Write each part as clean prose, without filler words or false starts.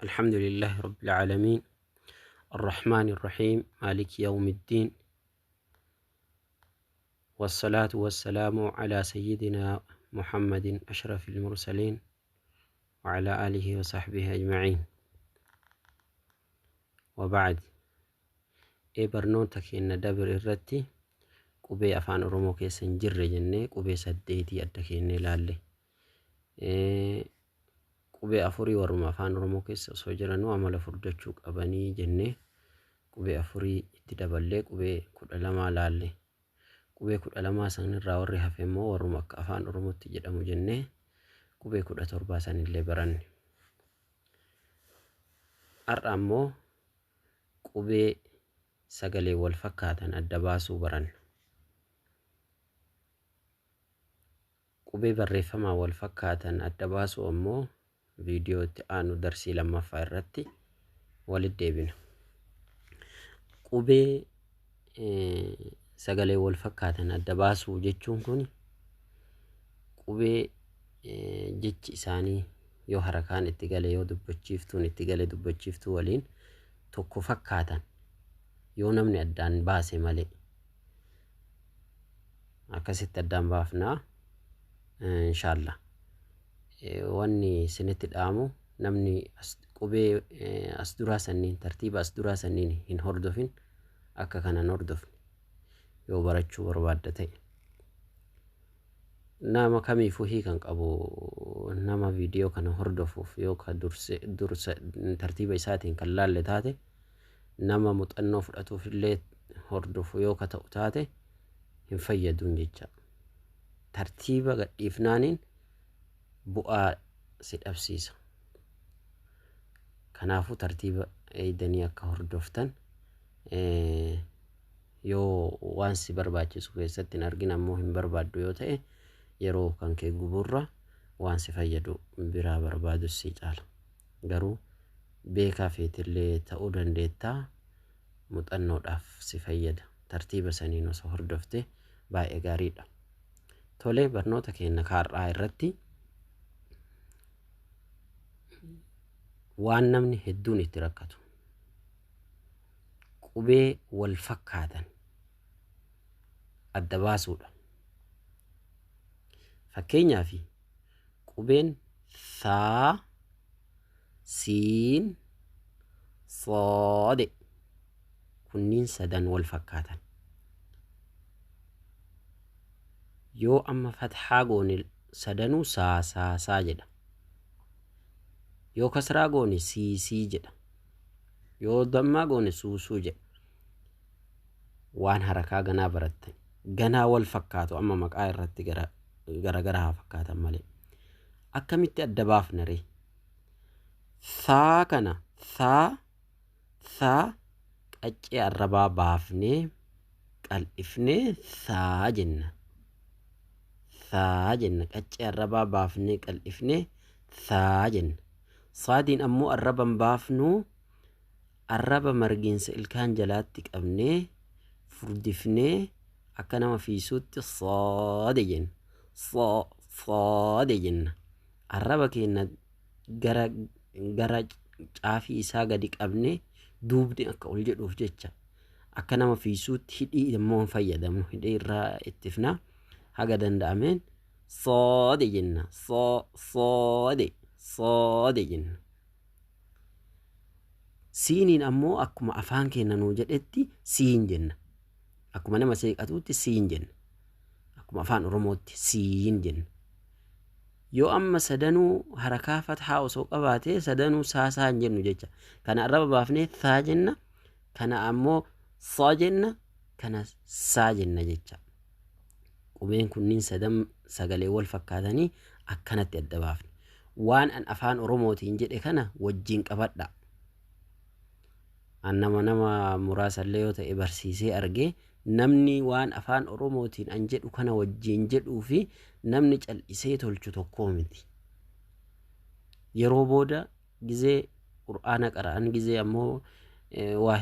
الحمد لله رب العالمين الرحمن الرحيم مالك يوم الدين والصلاة والسلام على سيدنا محمد أشرف المرسلين وعلى آله وصحبه أجمعين وبعد. Ee barnoota keenya dabre irratti qubee afaan Oromoo keessa hin jirre jennee qubee saddeetii adda keennee ilaalle. Qubee afurii warruma afaan Oromoo keessa osoo jiranuu amala furdachuu qabanii jennee qubee afurii itti daballee qubee 12 laalle. Qubee 12 sanirraa warri hafe immoo warruma akka afaan Oromootti jedhamu jennee qubee 17 sanillee baranne. Har'a ammoo qubee sagalee wal fakkaatan adda baasuu baranna. Qubee barreeffamaa wal fakkaatan adda baasuu ammoo viidiyoo itti aanu darsii lammaffaa irratti walitti deebina. Qubee sagalee wal fakkaatan adda baasuu jechuun kun qubee jechi isaanii yoo harakaan itti gale, yoo dubbachiiftuun itti gale, dubbachiiftuu waliin tokko fakkaatan yoo namni addaan baase malee akkasitti addaan baafnaa inshaallah. Wanni isinitti dhaamu, namni qubee as duraa sanniin, tartiiba as duraa sanniin hin hordofin, akka kanan hordofne yoo barachuu barbaadda ta'e. Nama kamiifuu hiikan qabu, nama viidiyoo kana hordofuuf yoo ka dursa tartiiba isaatiin kan laalle taate, nama muuxannoo fudhatuuf illee hordofu yoo ka ta'u taate, hin fayyaduun jecha. Tartiiba gadhiifnaaniin bu'aa si dhabsiisa. Kanaafuu tartiiba eeydanii akka hordoftan, yoo waan si barbaachisu keessatti hin argin ammoo hin barbaaddu yoo ta'e, yeroo kan kee guburra waan si fayyadu biraa barbaadus si caala. Garuu beekaa feetillee ta'uu dandeettaa, muuxannoodhaaf si fayyada. Tartiiba saniin osoo hordofte baay'ee gaariidha. Tole, barnoota keenya kaar'aa irratti waan namni hedduun itti rakkatu, qubee wal fakkaatan adda baasuudha. Fakkeenyaaf qubeen thaa, siin, soode kunniin sadan wal fakkaatan. Yoo amma fatxaa goone sadanuu saa saa saa jedha. Yoo kasraa goone sii sii jedha. Yoo dammaa goone suusuu jedha. Waan harakaa ganaa barattan. Ganaa wal fakkaatu, amma maqaa irratti gara gara haa fakkaatan malee. Akkamitti adda baafna ree? Thaa kana, thaa thaa, qaccee arrabaa baafnee qal'ifnee thaa jenna. Thaa jenna, qaccee arrabaa baafnee qal'ifnee thaa jenna. Saadiin ammoo arraban baafnuu, arraba margiinsa ilkaan jalaatti qabnee furdifnee akka nama fiisuutti soode jenna. Soo soode jenna. Arraba keenya gara gara caafii isaa gadi qabnee duubni akka ol jedhuuf jecha akka nama fiisuutti, hidhii immoo hin fayyadamnu, hidhii irraa ittifna, haga danda'ameen soode jenna. Soo soode soode jenna. Siiniin ammoo akkuma afaan keenya nuu jedhetti siin jenna. Akkuma nama seeqatuutti siin jenna. Akkuma afaan Oromootti siin jenna. Yoo amma sadanuu harakaa fathaa osoo qabaatee sadanuu saasaa hin jennu jecha. Kana arraba baafnee thaa jenna. Kana ammoo saa jenna. Kana saa jenna jecha. Qubeen kunniin sadan sagalee wal fakkaatanii akkanatti adda baafne. Waan an afaan Oromootiin jedhe kana wajjin qabadha. An nama muraasallee yoo ta'e barsiisee argee, namni waan afaan Oromootiin an jedhu kana wajjin jedhuu fi namni cal'isee tolchu tokkoo miti. Yeroo booda gizee qur'aana qara'an, gizee ammoo waa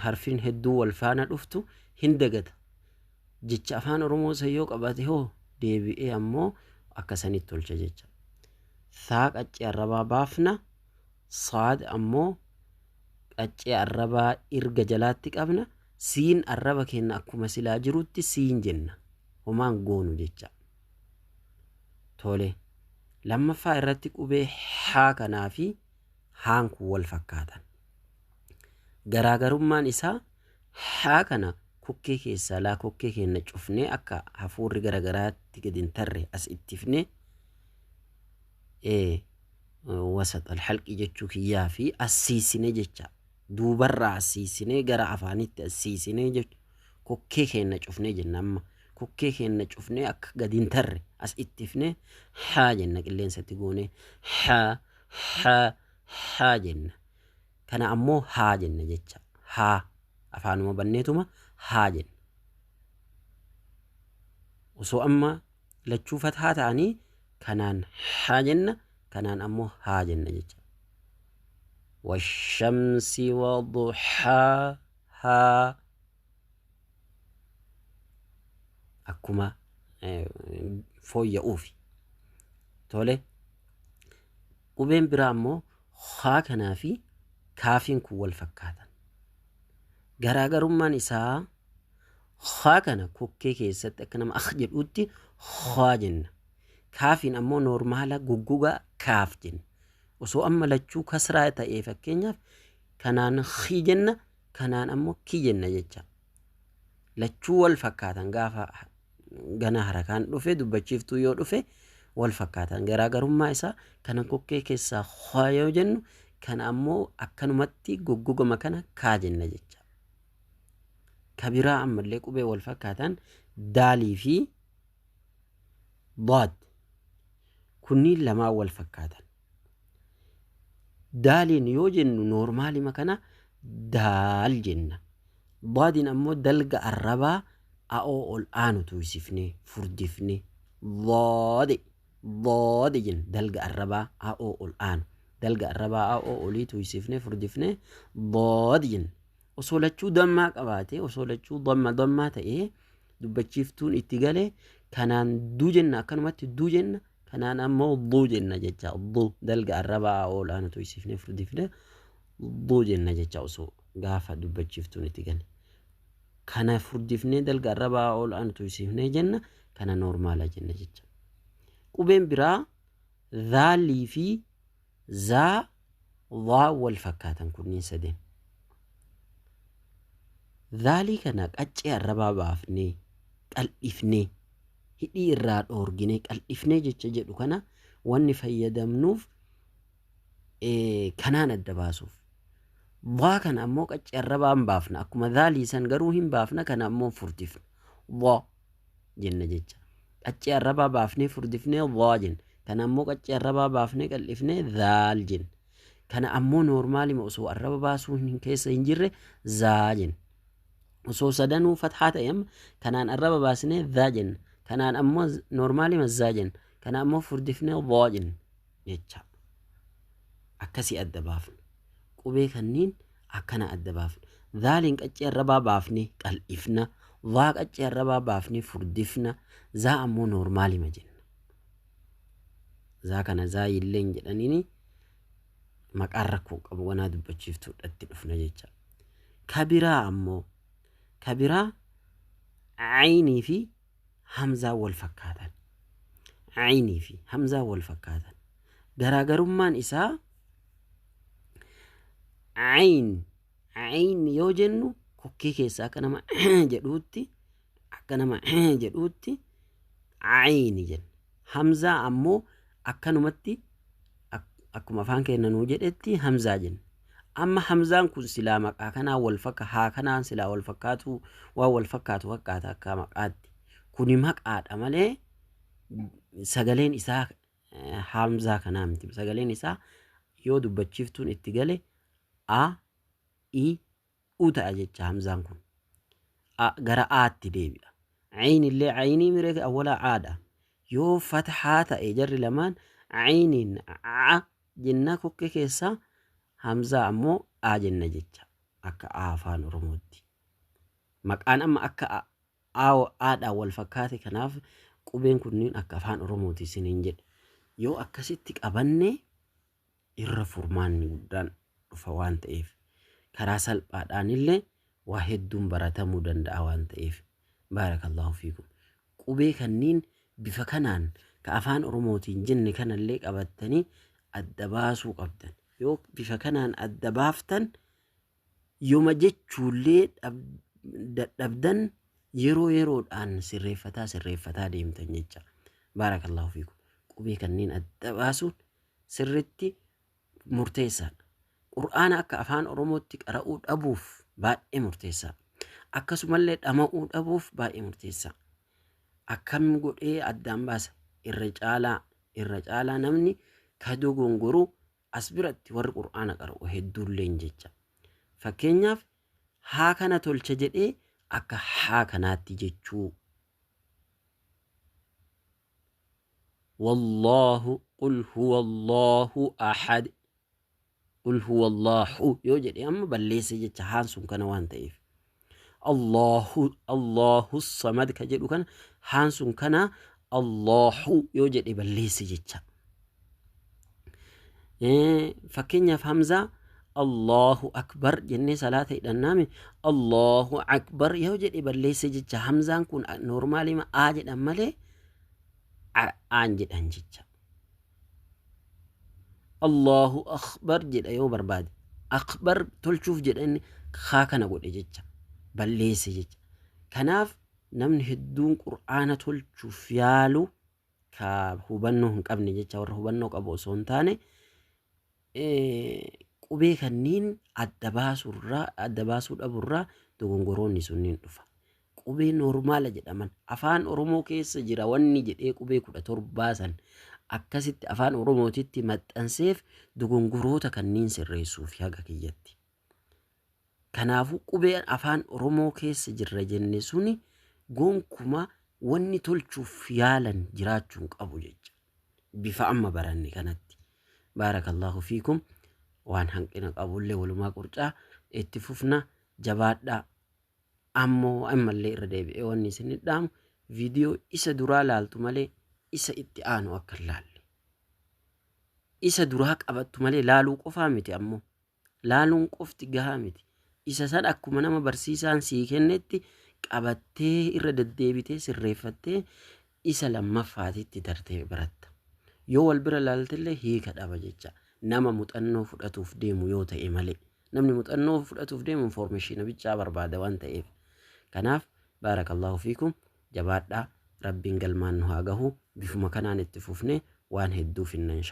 harfiin hedduu wal faana dhuftu hin dagata. Jecha afaan Oromoo san yoo qabate hoo deebi'ee ammoo akka sanitti tolcha jecha. Thaa qaccee arrabaa baafna, Saad ammoo qaccee arrabaa irga jalaatti qabna. Siin arraba keenya akkuma silaa jirutti siin jenna. Homaan goonu jecha. Tole. Lammaffaa irratti qubee haa kanaa fi haan kun wal fakkaatan. Garaagarummaan isaa haa kana kokkee keessaa laa kokkee keenya cufnee akka hafuurri garagaraatti gadi hin tarre as ittifnee wasat alhalqii jechuu kiyyaa fi assiisine jecha duubarraa assiisinee gara afaanitti assiisinee jechu kokkee keenya cufnee jenna amma kokkee keenya cufnee akka gadi hin tarre as ittifnee haa jenna qilleensatti goonee haa haa haa jenna. Kana ammoo haa jenna jecha haa afaanuma banneetuma haa jenna. Osoo amma lachuu fathaa ta'anii kanaan haa jenna kanaan ammoo haa jenna jecha. Washamsi waduhaahaa akkuma fooyya'uufi. Tole qubeen biraa ammoo haa kanaa fi kaafiin kun wal fakkaatan. Garaagarummaan isaa haa kana kokkee keessatti akka nama ah jedhutti haa jenna. Kaafiin ammoo noormaala goggogaa kaaf jenna. Osoo amma lachuu kasraa ta'ee fakkeenyaaf kanaan hi jenna kanaan ammoo ki jenna jecha. Lachuu wal fakkaatan gaafa gana harakaan dhufe dubbachiiftuu yoo dhufe wal fakkaatan. Garaagarummaa isaa kana kokkee keessaa haa yoo jennu kana ammoo akkanumatti goggogama kana kaa jenna jecha. Kabiraa ammallee qubee wal fakkaatan daalii fi daad kunniin lamaan wal fakkaatan. Daaliin yoo jennu noormaalima kana daal jenna. Daadiin ammoo dalga arrabaa a'oo ol aanu tuysifnee furdifnee daade daade jenna dalga arrabaa a'oo ol aanu dalga arrabaa a'oo olii tuysifnee furdifnee daade jenna. Osoo lachuu dammaa qabaatee osoo lachuu damma dammaa ta'ee dubbachiiftuun itti galee kanaan duu jenna akkanumatti duu jenna kanaan ammoo duu jenna jecha duu dalga arrabaa a'oo ol aanu tuysifnee furdifnee duu jenna jecha osoo gaafa dubbachiiftuun itti gale. Kana furdifnee dalga arrabaa ol aanu tuysifnee jenna kana noormaala jenna jecha. Qubeen biraa dhaalii fi zaa dhaa wal fakkaatan kunniin sadeen. Dhaalii kana qaccee arrabaa baafnee qal'ifnee hidhii irraa dhoorginee qal'ifnee jecha jedhu kana wanni fayyadamnuuf kanaan adda baasuuf. Dhaa kana ammoo qaccee arrabaa hin baafna. Akkuma dhaalii san garuu hin baafna kana ammoo furdifna. Dhaa jenna jecha. Qaccee arrabaa baafnee furdifnee dhaa jenna. Kana ammoo qaccee arrabaa baafnee qal'ifnee dhaal jenna. Kana ammoo noormaalima osoo arraba baasuu hin keessa hin jirre zaa jenna. Osoo sadanuu fathaa ta'e amma kanaan arraba baasnee dhaa jenna. Kanaan ammoo noormaalima zaa jenna. Kana ammoo furdifnee dhaa jenna jecha. Akkasii adda baafna. Qubee kanniin akkana adda baafna. Dhaaliin qaccee arrabaa baafnee qal'ifna. Dhaa qaccee arrabaa baafnee furdifna. Zaa ammoo noormaalima jenna. Zaa kana zaa illeen jedhaniini maqaan rakkoo qabu wanaa dubbachiiftuudhatti dhufna jecha. Kabiraa ammoo kabiraa caynii fi hamzaa wal fakkaatan. Caynii fi hamzaa wal fakkaatan. Garaagarummaan isaa cayn cayn yoo jennu kokkee keessaa akka nama jedhuutti akka nama jedhuutti cayni jenna. Hamzaa ammoo akkanumatti akkuma afaan keenya nuu jedhetti hamzaa jenna. Amma hamzaan kun silaa maqaa kanaa wal fakka haa kanaan silaa wal fakkaatu waan wal fakkaatu fakkaata akka maqaatti. Kuni maqaadha malee sagaleen isaa hamzaa kanaa miti. Sagaleen isaa yoo dubbachiiftuun itti gale a i u ta'a jecha hamzaan kun. Gara aatti deebi'a. Cayn illee caynii miree awwalaa aadha. Yoo fathaa ta'e jarri lamaan cayniin a jenna kokkee keessaa hamzaa ammoo a jenna jecha akka a afaan Oromootti. Maqaan amma akka aadhaan wal fakkaate kanaaf qubeen kunniin akka afaan Oromooti isiniin jedhe. Yoo akkasitti qabanne Irra furmaanni guddaan dhufa waan ta'eef karaa salphaadhaan illee waa hedduun baratamuu danda'a waan ta'eef baarakallahu fiikum. Qubee kanniin bifa kanaan ka afaan Oromootiin jenne kanallee qabattanii adda baasuu qabdan. Yoo bifa kanaan adda baaftan yooma jechuullee dadhabdan yeroo yeroodhaan sirreeffataa sirreeffataa deemtan jecha. Baarakallahu fiikum. Qubee kanneen adda baasuun sirritti murteessaadha. Qur'aana akka afaan Oromootti qara'uu dhabuuf baay'ee murteessaa. Akkasumallee dhama'uu dhabuuf baay'ee murteessaa. Akkam godhee addaan baasa? Irra caalaa namni ka dogongoruu as biratti warri qur'aana qara'u hedduulleen jecha. Fakkeenyaaf haa kana tolcha jedhee akka haa kanaatti jechuu. Wallaahu qul huwa Allahu ahad. Qul huwa Allahu yoo jedhe amma balleesse jecha haan sun kana waan ta'eef. Allahu Allahu samad ka jedhu kana haan sun kana Allahu yoo jedhe balleesse jecha. Fakkeenyaaf Hamzaa Allahu akbar jennee salaata hidhannaami Allahu akbar yoo jedhe balleesse jecha. Hamzaan kun noormaalima A jedhan malee aan jedhan jecha. Allahu akbar jedha yoo barbaade. Akbar tolchuuf jedha inni haa kana godhe jecha. Balleesse jecha. Kanaaf namni hedduun qur'aana tolchuuf yaalu ka hubannoo hin qabne jecha, warra hubannoo qabu osoo hin taane qubee kanniin adda baasuu dhaburraa dogongoroonni sunniin dhufa. Qubee noormaala jedhaman afaan Oromoo keessa jira wanni jedhee qubee 17 san akkasitti afaan Oromootitti maxxanseef dogongoroota kanniin sirreessuuf haga kiyyatti. Kanaafuu qubeen afaan Oromoo keessa jirra jenne suni gonkumaa wanni tolchuuf yaalan jiraachuu hin qabu jecha. Bifa amma baranne kanatti. Baarakallahu fiikum. Waan hanqina qabullee walumaa qurcaa itti fufna jabaadhaa. Ammoo ammallee irra deebi'ee wanni isin dhaamu viidiyoo isa duraa laaltu malee isa itti aanu akka hin laalle. Isa duraa qabattu malee laaluu qofaa miti ammoo. Laaluun qofti gahaa miti. Isa san akkuma nama barsiisaan sii kennetti qabattee irra deddeebitee sirreeffattee isa lammaffaatitti tartee baratta. Yoo wal bira laaltellee hiika dhaba jecha. Nama muuxannoo fudhatuuf deemu yoo ta'e malee. Namni muuxannoo fudhatuuf deemu informeeshinii bichaa barbaada waan ta'eef. Kanaaf baarakallahu fiikum jabaadhaa, rabbiin galmaan nu haa gahu, bifuma kanaan itti fufnee waan hedduu finna.